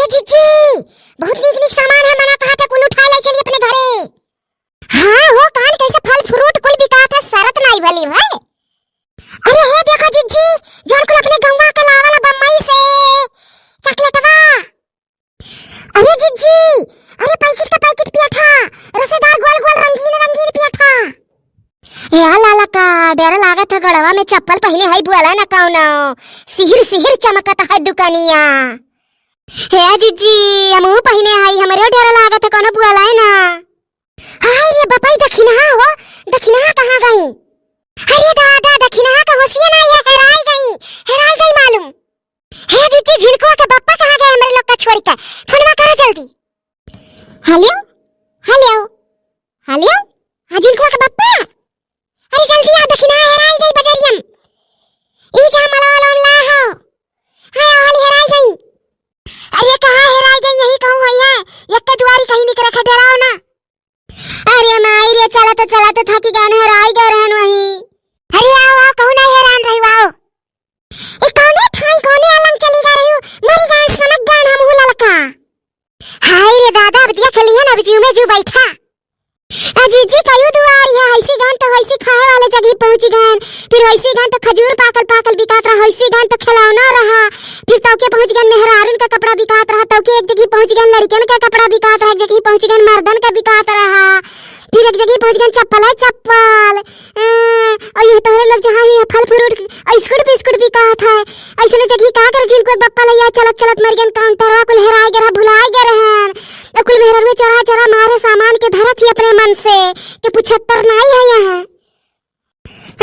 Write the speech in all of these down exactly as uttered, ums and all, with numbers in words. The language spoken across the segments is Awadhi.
जीजी, बहुत नीक नीक सामान है, मना कहा था कुल उठा ले चली अपने घरे। हाँ हो, कान कैसे फल फ्रूट कुल बिकात है, सरत नाई भली है। अरे हे देखो जीजी, जौन कुल अपने गौवा के लावल बम्बई से चॉकलेटवा। अरे जीजी, अरे पैकेट का पैकेट पिया था, रसेदार गोल गोल रंगीन रंगीन पिया था। ए आ लाला का डर लागत है, गड़वा में चप्पल पहिने है, बुआला न कौनो, सिहिर सिहिर चमकत है दुकानिया। हे जीजी, हमहू पहिने है, हमरे डर लागत है, कौनो बुआला है ना। हाय रे बपई, दखिनहा हो, दखिनहा कहाँ गई? अरे दादा, दखिनहा का होशिया नहीं है, हेराई गई, हेराई गई मालूम। हे जीजी, झिनकुआ के बप्पा कहाँ गए हमरे लोग का छोड़ के? फोनवा करो जल्दी। हेलो, हेलो, हेलो, हाँ झिनकुआ के बप्पा, अरे जल्दी आ, दखिनहा हेराई गई बजरियम। ई जा मलवा लोम ला हो, हाँ हाल हेराई गई। अरे कहाँ हेराई गई, यही कहूँ हुई है, एक के दुआरी कहीं निकरे खा, डराओ ना। अरे माई रे, चलत चलत थकी गए, हेराई गए रहन वहीं। अरे आओ आओ, कहूँ ना हेरान रही आओ। ई कौने ठाई कौने अलंग चली गा रही हूँ, मरी गए समझ गए हम हूँ ललका। हाय रे दादा, अब देख लिहन, अब जीव में जीव बैठा। आ जीजी कयू दुआरी है, ऐसी गहन तो वैसी खाए वाले जगह पहुँच गए, फिर वैसी गहन तो खजूर पाकल पाकल बिकात रहा, वैसी गहन तो खिलौना रहा, फिर तौके पहुँच गए मेहरारून का कपड़ा बिकात रहा, तौके एक जगह पहुँच गए लड़कन का कपड़ा बिकात रहा, एक जगह पहुँच गए मर्दन का बिकात रहा, फिर एक जगह पहुँच गए चप्पल है चप्पल। ए, और ये तोहरे लोग जहाँ ये फल फ्रूट और बिस्कुट बिस्कुट बिकात है, ऐसने जगह का कर जिनको बप्पा लैया चलत चलत मर गए, काउंटरवा कुल हेराए गए रहा, भुलाए गए रहन। अब कुल मेहररुए चोरा चोरा मारे सामान के धरत ही अपने मन से, के पुछत्तर नाई है यहाँ।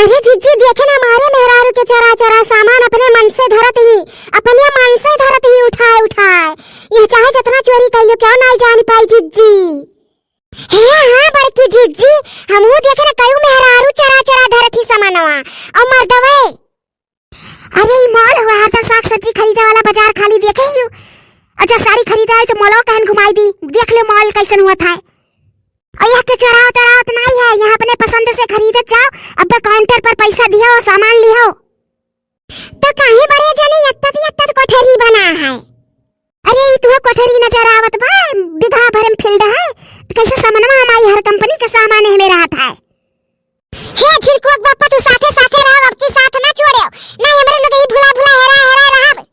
अरे जीजी देखे ना, मारे मेहरारू के चोरा चोरा सामान अपने मन से धरत ही, अपने मन से धरत ही उठाए उठाए। ये चाहे जितना चोरी कर लो, क्यों नाई जान पाई जीजी। हे हाँ बड़की जीजी, हमहू देखे ना कयू मेहरारू चोरा चोरा धरत ही सामानवा। और मर्दवे अरे ई मॉल हुआ है, तो साग सब्जी खरीदे वाला बाजार खाली देखे ही हो। अच्छा साड़ी खरीदे आए तो मॉलो कहन घुमाई दी, देख ले मॉल कैसन हुआ था। और यह के चोरावत ओरावत नहीं है, यहाँ अपने पसंद से खरीदे जाओ, अब काउंटर पर पैसा दियो और सामान लियो। तो काहे बड़े जने यत्तत यत्तत कोठरी बना है? अरे ई तुहे कोठरी नजर आवत बा, बीघा भर में फील्ड है, तो कैसे सामानवा हमारी हर कंपनी का सामान है मेरा हाथ है। हे झिनकुआ के बप्पा, तू साथे साथे रहो, अब की साथ ना छोड़ो, ना हमरे लोग ही भुला भुला हेरा हेरा रहब।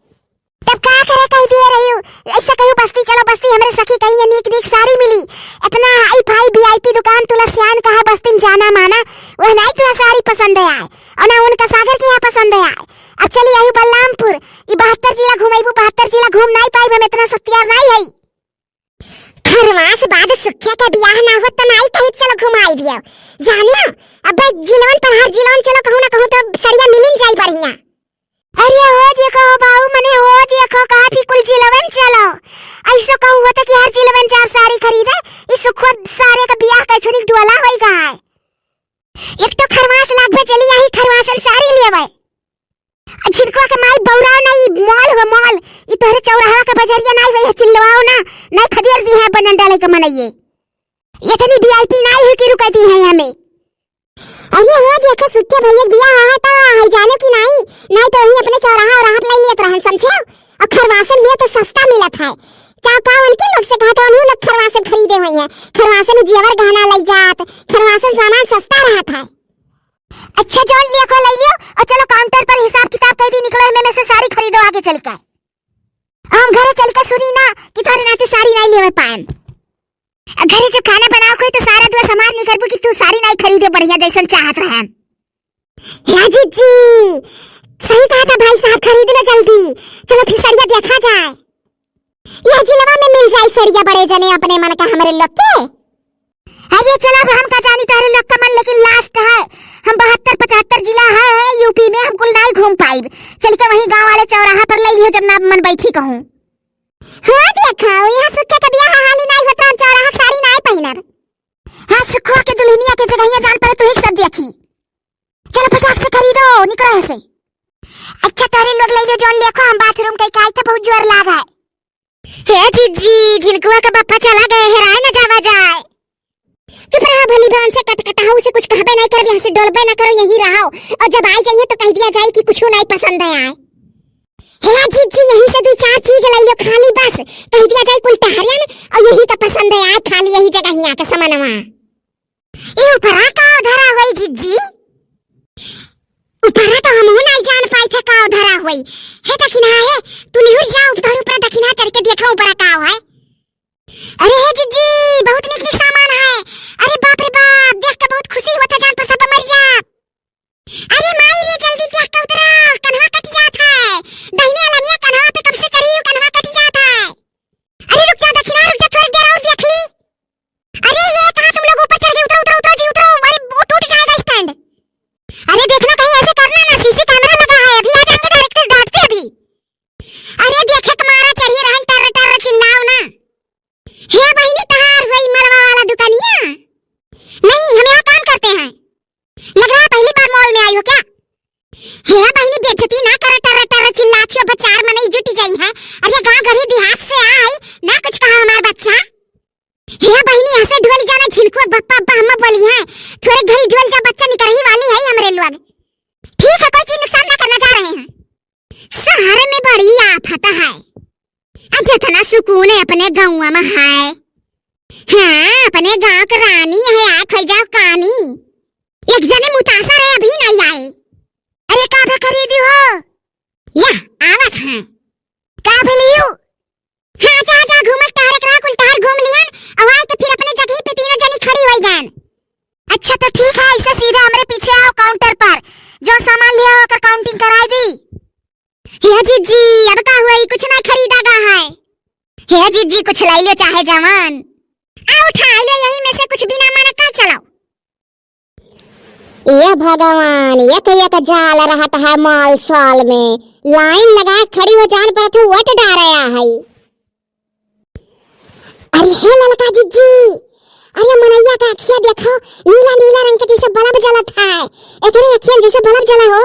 तब का करे कह दिए रही हूँ, ऐसे कहूँ बस्ती चलो बस्ती, हमरे सखी कहीं ये नीक नीक साड़ी मिली, इतना हाई फाई वीआईपी दुकान तुला सियान कहा बस्ती में जाना माना, वह नहीं तुला साड़ी पसंद आए और ना उनका सागर के यहाँ पसंद आए। अब चली आई बलरामपुर, ई बहत्तर जिला घूमेबू, बहत्तर जिला घूम नहीं पाई, हम इतना सख्तियार नहीं है। खरवास बाद सुखिया के बियाह ना होत त नाई कहित चलो घुमाई दियो। जानियो, अब जिलवन पर हर जिलवन चलो कहूँ ना कहूँ तो सरिया मिलिन जाई बढ़िया। अरे हो देखो हो बाऊ, मने हो देखो कहा थी कुल जिलवन चलो। ऐसो कहूँ होता कि हर जिलवन चार साड़ी खरीदे, इस सुखवा सारे का बियाह के छुनी डोला होई गा है। एक तो खरवास लाग बे चली आई खरवासन साड़ी लेवे। आ झिनकुआ के माई बौराव ना, ई मॉल हो मॉल, ई तोहरे चौराहा का बजरिया नाई वही चिल्लवाओ ना, नाई खदेर दी है बनन डाले के मनइये। इतनी वीआईपी नाई हो कि रुका दी है हमें। अरे हो देखो सुक्के भैया के बियाह है तो आई जानो कि नाई, नाई तो वही अपने चौराहा और आप ले लियत रहन समझे। और खरवासन लिए तो सस्ता मिलत है। चाहे का उनके लोग से कहा तो उन्हों लोग खरवासन खरीदे हुई हैं। खरवासन में जेवर गहना लग जात, खरवासन सामान सस्ता रहत है। अच्छा जौन लिया को ले लियो और चलो काउंटर पर हिसाब किताब कर दी निकलो, में, में से साड़ी खरीदो आगे चल के। हम घरे चल के सुनी ना कि तोहरे नाते साड़ी नहीं लेवे पाएन। आ घरे जब खाना बनाओ कोई तो सारा दुआ समार नहीं करबू कि तू साड़ी नहीं खरीदे बढ़िया जैसन चाहत रहन। या जीजी, सही कहा था भाई साहब, खरीद ले जल्दी। चलो फिर सरिया देखा जाए। यह जिलवा में मिल जाए सरिया बड़े जने अपने मन का हमरे लोग के। अरे चलो, अब हम का जानी तोहरे लोग का मन, लेकिन लास्ट है। हम बहत्तर पचहत्तर जिला है, है यूपी में, हम कुल नाई घूम पाइब। चल के वहीं गांव वाले चौराहा पर ले लियो, जब ना मन बैठी कहूँ। हाँ देखा, यहाँ सुखे के बियाह हाली नाई होता, हम चौराहा साड़ी नाई पहिनब। हाँ, सुखवा के दुल्हनिया के जगहिया जान पड़े, तू ही सब देखी। चलो फटाक से खरीदो, निकलो यहाँ से। अच्छा तोहरे लोग ले लो जौन लेखो, हम बाथरूम के काई था बहुत जोर लाग है। हे जीजी, झिनकुआ का बप्पा चला गए, हेराए न जावा जाए। चुप रहो भली भान से, कट कटाऊ से कुछ कहबे नहीं करब, यहाँ से डोलबे ना करो, यही रहो। और जब आई जाइए तो कह दिया जाए कि कुछ नहीं पसंद है आए। हे जिज्जी, यही से दुइ चार चीज लइ लो खाली बस, कहि दिया जाए कुल टहरियन, अउर यही का पसंद है आए खाली यही जगहिया के समनवा। ए उपरा का धरा होई जिज्जी? उपरा तो हमहू नाई जान पाई थे का धरा होई। हे दखिना हे, तू निहुर जा, तोहरे उपरा दखिना चढ़ के देखा उपरा का है। अरे हे जिज्जी, बहुत निक निक सामान है। अरे बाप रे बाप, देख के बहुत खुशी होत है, जान पर सब मर जा। अरे माई रे, जल्दी देख के उतरा, कन्हवा कटि जात है। दहिने अलंगिया कन्हवा पे कब से चढ़ी हूँ, कन्हवा कटि जात है। अरे रुक जा दखिना, रुक जा, थोड़ी देर और देख ली। अरे ये कहाँ तुम लोग ऊपर चढ़ गए, उतरो, उतरो, उतरो जी, उतरो। अरे वो टूट जाएगा stand। अरे देखना कहीं ऐसे करना ना, सीसी कैमरा लगा है, अभी आ जाएंगे डायरेक्टर डांटते अभी। अरे देखे तुम्हारा चढ़िए रहन, टर्र टर्र चिल्लाओ ना। हे बहिनी, तहार होई मलवा वाला दुकानिया? नहीं, हम यहाँ काम करते हैं। लग रहा है पहली बार मॉल में आई हो क्या? हे बहिनी, बेइज्जती ना कर, टर्र टर्र चिल्लात हो, बचार मनई जुटि जाई है। अरे गाँव गरीब देहात से आ है, ना कुछ कहा हमार बच्चा। हे बहिनी, हंसे ढोल जाना झिनकुआ बप्पा अब्बा हम्मा बोली है। थोड़े घरी ढोल जा, बच्चा निकरही वाली है हमरे लोग। ठीक है, कोई चीज नुकसान ना करना, जा रहे हैं। शहर में बड़ी आफत है। आ जितना सुकून है अपने गाँव में है। हाँ, अपने गाँव के रानी है, आए खाई जाओ कानी। एक जने मुतासा रहे, अभी नहीं आए। अरे का भा खरीदी हो? या, आवत हैं। का भा लियो? हाँ, जा, जा, घूमत टहरत रहा, कुल टहर घूम लिहन, अउ आए के फिर अपने जगही पे तीनों जनी खड़ी होई गएन। अच्छा तो ठीक है, ऐसे सीधा हमरे पीछे आओ काउंटर पर, जो सामान लिया हो ओकर काउंटिंग कराई दी। हे जिज्जी, अब का हुआ, ई कुछ ना खरीदा गा है। हे जिज्जी, कुछ लाई ले चाहे जवान, आ उठा ले, यही में से कुछ बिना माने का चलो। ए भगवान, एक एक जाल रहत है मॉल सॉल में, लाइन लगा खड़ी हो जान पर तू वोट डारे आ है। अरे हे ललका जिज्जी, अरे मनैया का अखिया देखो, नीला नीला रंग के जैसे बल्ब जलत है, एकरे अखियन जैसे बल्ब जला हो।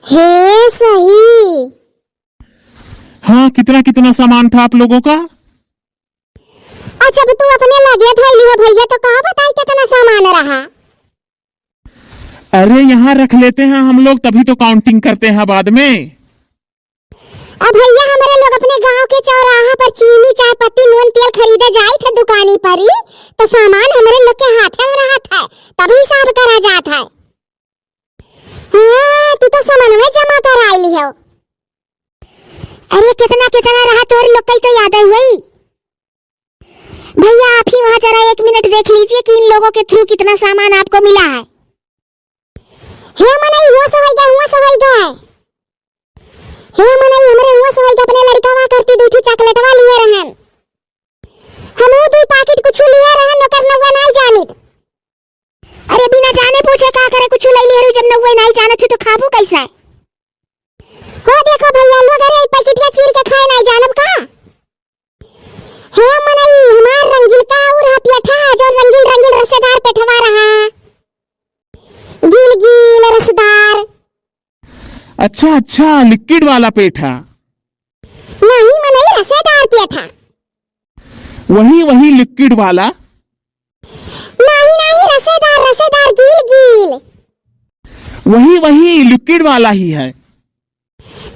हे सही। हाँ, कितना कितना सामान था आप लोगों का? अच्छा, अब तू अपने लगे धइली हो भैया, तो का बताई कितना सामान रहा? अरे, यहाँ रख लेते हैं हम लोग, तभी तो काउंटिंग करते हैं बाद में। अब भैया, हमरे लोग अपने गांव के चौराहा पर चीनी, चाय पत्ती, नून, तेल खरीदे जाई थे दुकानी पर ही, तो सामान हमरे लोग के हाथे में रहत है, तभी हिसाब करा जात है। हाँ, तू तो सामानवे जमा कर आइली हो। अरे, कितना कितना रहा तोर लोग, कई तो याद आई हुई। भैया, आप ही वहाँ जरा एक मिनट देख लीजिए कि इन लोगों के through कितना सामान आपको मिला है। हे मनई, हुआ से होई गए, हुआ से होई गए। हे मनई, हमरे हुआ से होई गए, अपने लड़का वहाँ करती दू ठो चॉकलेटवा लिए रहन। हमहू दू पैकेट कुछ लिए रहन, ओकर नौवा नाई जानित। अरे बिना जाने पूछे का करे कुछ ले लिहरू, जब नौवे नाई जानत ही तो खाबू कैसे? हो देखो भैया लोग, अरे पैकेटिया चीर के खाए नाई जानब का? हे मनई, हमार रंगील का और हा पेठा, जो रंगील रंगील रसेदार पेठवा रहा, गील गील रसदार। अच्छा अच्छा, लिक्विड वाला पेठा। नहीं मनई, रसेदार पेठा। वही वही लिक्विड वाला। नहीं नहीं, रसेदार रसेदार, गील गील। वही वही लिक्विड वाला ही है।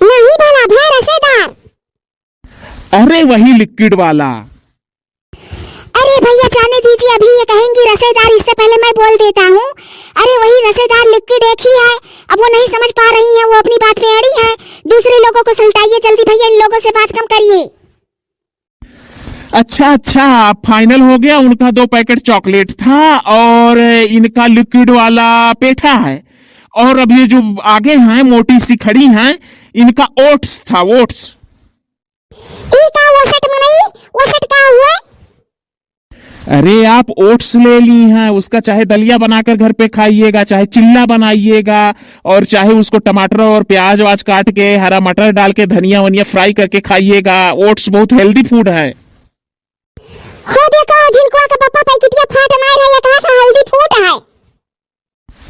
नहीं भला भे, रसेदार। अरे वही लिक्विड वाला। अरे भैया जाने दीजिए, अभी ये कहेंगी रसेदार, इससे पहले मैं बोल देता हूँ। अरे वही रसेदार लिक्विड एक ही है। अब वो नहीं समझ पा रही है, वो अपनी बात में अड़ी है। दूसरे लोगों को सुलटाइए जल्दी भैया, इन लोगों से बात कम करिए। अच्छा अच्छा, फाइनल हो गया, उनका दो पैकेट चॉकलेट था और इनका लिक्विड वाला पेठा है, और अब ये जो आगे हैं मोटी सी खड़ी हैं, इनका ओट्स था, ओट्स। ई का ओसट मनई, ओसट का हुआ? अरे आप ओट्स ले ली हैं, उसका चाहे दलिया बनाकर घर पे खाइएगा, चाहे चिल्ला बनाइएगा, और चाहे उसको टमाटर और प्याज वाज काट के, हरा मटर डाल के, धनिया वनिया फ्राई करके खाइएगा। ओट्स बहुत हेल्दी फूड है। हो देखो, झिनकुआ के पप्पा पैकेटिया फाट मार रहे, कहा था हेल्दी फूड है।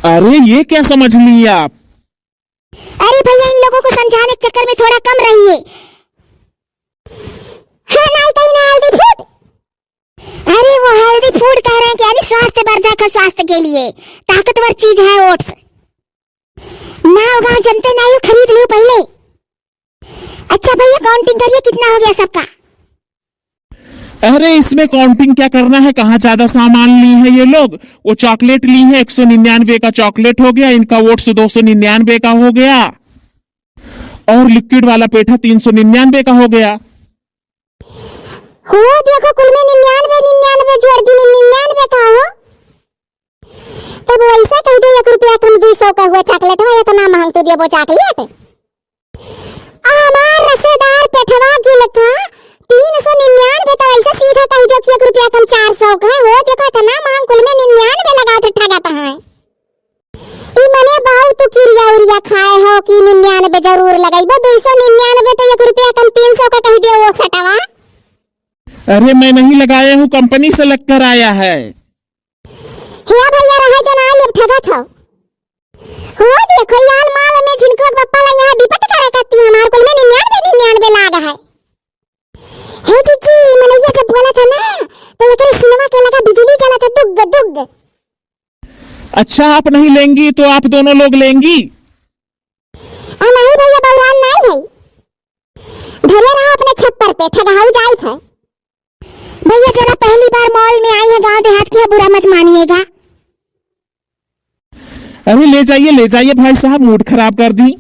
अरे ये क्या समझ ली आप? अरे भैया, इन लोगों को समझाने के चक्कर में थोड़ा कम रहिए। हाँ, नाई कहीं ना हेल्दी फूड। अरे वो हेल्दी फूड कह रहे हैं कि यानी स्वास्थ्यवर्धक है, स्वास्थ्य के लिए ताकतवर चीज है ओट्स। ना होगा, जनते ना हो, खरीद लो पहले। भैया, काउंटिंग करिए, कितना हो गया सबका? अरे, इसमें काउंटिंग क्या करना है, कहाँ ज्यादा सामान ली है ये लोग। वो चॉकलेट ली है, एक सौ निन्यानवे का चॉकलेट हो गया, इनका ओट्स दो सौ निन्यानवे का हो गया, और लिक्विड वाला पेठा तीन सौ निन्यानवे का हो गया। हो देखो, कुल में निन्यानवे निन्यानवे जोड़ दी, निन्यानवे का हो। तब वैसे कह दे, एक रुपया कम दुई सौ का हुआ चॉकलेट, हो इतना महंग तो देबो चॉकलेट। आ हमार रसेदार पेठवा गिलका तीन सौ निन्यानवे, तो ऐसे सीधा कह दो कि एक रुपया कम चार सौ का है। वो देखो, इतना महंग, कुल में निन्यानवे लगाओ तो ठगत है। ई मने बाऊ तू किरिया उरिया खाए हो कि निन्यानवे जरूर लगइबो, दुई सौ निन्यानवे तो एक रुपया कम तीन सौ का कह दे वो सटवा। अरे, मैं नहीं लगाया हूँ, कंपनी से लग कर आया है। हे भैया, रहे तो ना, ये ठगत हो। हो देखो, यार माल में झिनको के पप्पा ला यहाँ विपत करे करती, हमार कुल में निन्यानवे निन्यानवे लाग है। हे जीजी, मनैया जब बोला था ना, तो एकरे सिनवा के लगा बिजली जला था, दुग दुग। अच्छा, आप नहीं लेंगी तो आप दोनों लोग लेंगी? आ नहीं भैया, बौरान नहीं है, धरे रहा अपने छप्पर पे, ठगहाऊ जाइत है। भैया, जरा पहली बार मॉल में आई है, गांव देहात की है, बुरा मत मानिएगा। अरे, ले जाइए, ले जाइए भाई साहब, मूड खराब कर दी।